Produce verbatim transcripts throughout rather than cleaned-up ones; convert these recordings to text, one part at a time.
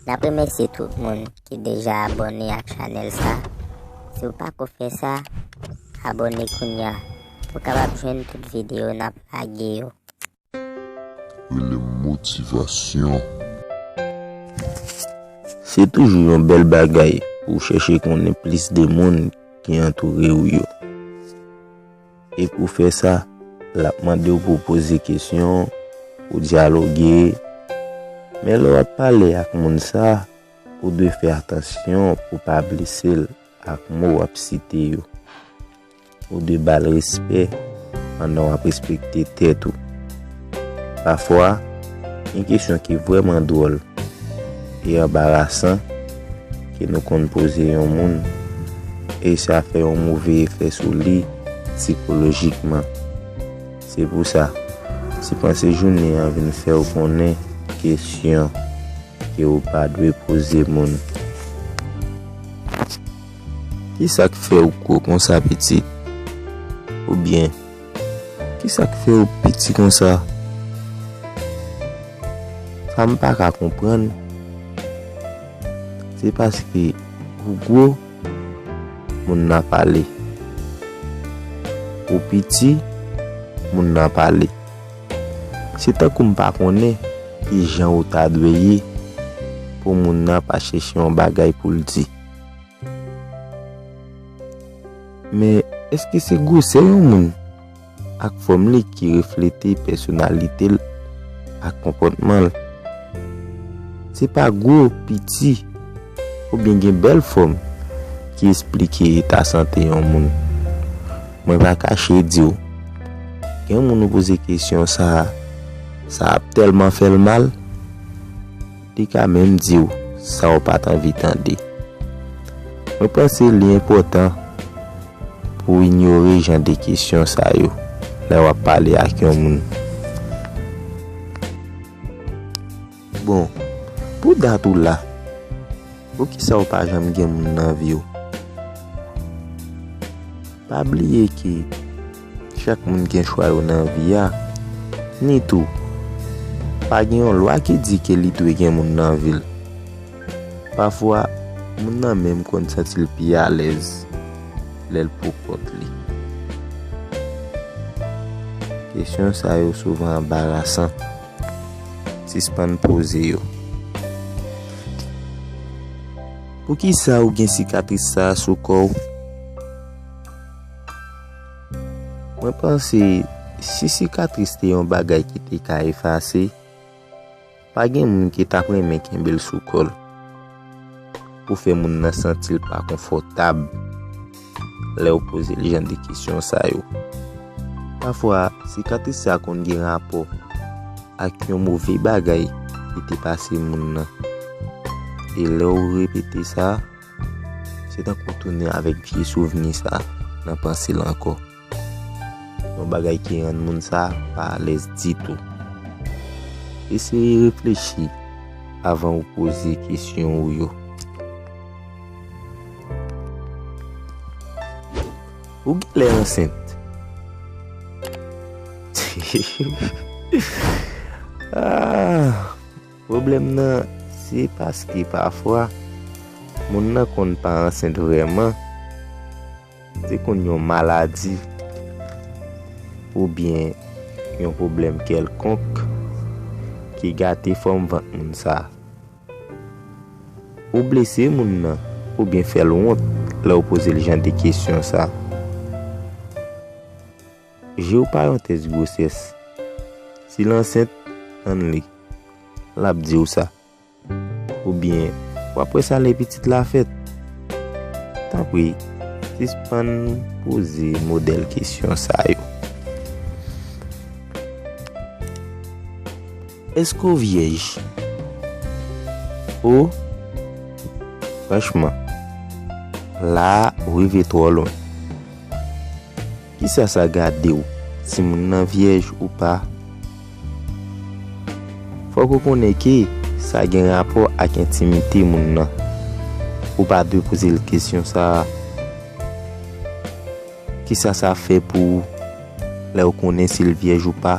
N ap remèsye tout moun ki deja abòne ak chanèl sa. Si w pako fè sa, abòne kounye a pou w kapab jwenn tout videyo n ap lage yo. Rele motivasyon. Se toujou yon bèl bagay pou w chèche konnen plis de moun ki antoure w yo. E pou fè sa, l ap mande w pou w poze kesyon, pou w dyaloge. Men lè w ap pale ak moun sa, ou dwe fè atansyon pou w pa blese l ak mo w ap site yo. Ou dwe ba l respè pandan w ap respekte tèt ou. Pafwa, gen kesyon ki vrèman dwòl e anbarasan ke nou konn poze yon moun, e sa fè yon move efè sou li sikolojikman. Se pou sa, si panse jounen an vin fè w konnen kesyon ke w pa dwe poze moun. Kisa k fè w gwo konsa, pitit? Oubyen, kisa k fè w piti konsa? Sa m pa ka konprann, se paske ou gwo, moun nan pale. Ou piti, moun nan pale. Se tankou m pa konnen ki jan ou ta dwe ye pou moun nan pa chèche yon bagay pou l di. Men, èske se gwosè yon moun ak fòm li ki reflete pèsonalite l ak konpòtman l? Se pa gwo, piti, oubyen gen bèl fòm ki esplike eta sante yon moun. Mwen pa kache di w, gen moun ou poze kesyon sa a, sa ap tèlman fè l mal, li ka menm di w sa w pa t anvi tande. Mwen panse li enpòtan pou w inyore jan de kesyon sa yo lè w ap pale ak yon moun. Bon, pou dat ou la, poukisa w pa janm gen moun nan vi w? Pa bliye ke chak moun gen chwa yo nan vi a, ni tou, pa gen yon lwa ki di ke li dwe gen moun nan vi l. Pafwa, moun nan menm konn santi l pi alèz lè l pou kont li. Kesyon sa yo souvan anbarasan. Sispann poze yo. Poukisa ou gen sikatris sa a sou kò w? Mwen panse, si sikatris te yon bagay ki te ka efase, pa gen moun ki t ap renmen kenbe l sou kò l, pou fè moun nan santi l pa konfòtab lè w poze l jan de kesyon sa yo. Pafwa, sikatris sa konn gen rapò ak yon move bagay ki te pase moun nan. E lè w repete sa, se tankou w tounen avèk vye souvni sa nan panse l ankò. Yon bagay ki rann moun sa pa alèz ditou. Eseye reflechi avan ou poze kesyon ou yo. Ou genlè ansent. Ah, pwoblèm nan, se paske pafwa, moun nan konn pa ansent vrèman. Se konn yon maladi oubyen yon pwoblèm kèlkonk ki gate fòm vant moun sa. Ou blese moun nan oubyen fè l wont lè w poze l jan de kesyon sa. Je w pa yon tès gwosès. Si l ansent, tann li. L ap di w sa. Oubyen, w ap wè sa lè pitit la fèt. Tanpri, sispann poze modèl kesyon sa yo. Èske w vyèj? O, franchman, la a, ou rive twò lwen. Kisa sa gade w, si moun nan vyèj ou pa? Fòk ou konnen ke sa gen rapò ak entimite moun nan. Ou pa dwe poze l kesyon sa a. Kisa sa fè pou ou lè w konnen si l vyèj ou pa?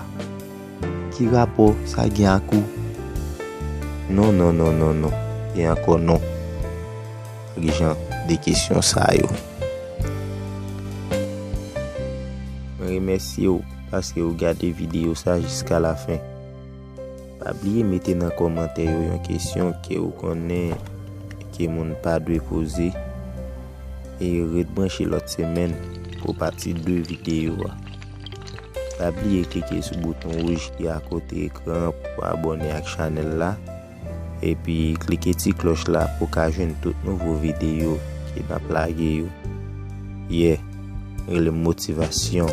Ki rapò sa gen ak ou? Non, non, non, non, non. poze ankò non. Ak jan de kesyon sa yo. Mwen remèsye w paske w gade videyo sa jiska lafen. Pa bliye mete nan kòmantè yo yon kesyon ke w konnen ke moun pa dwe poze. E ret branche lòt semèn pou pati de videyo a. Pa bliye klike sou bouton wouj ki akote ekran pou abòne ak chanèl la. Epi klike ti klòch la pou ka jwenn tout nouvo videyo ke n ap lage yo. Yeah, rele m Motivasyon.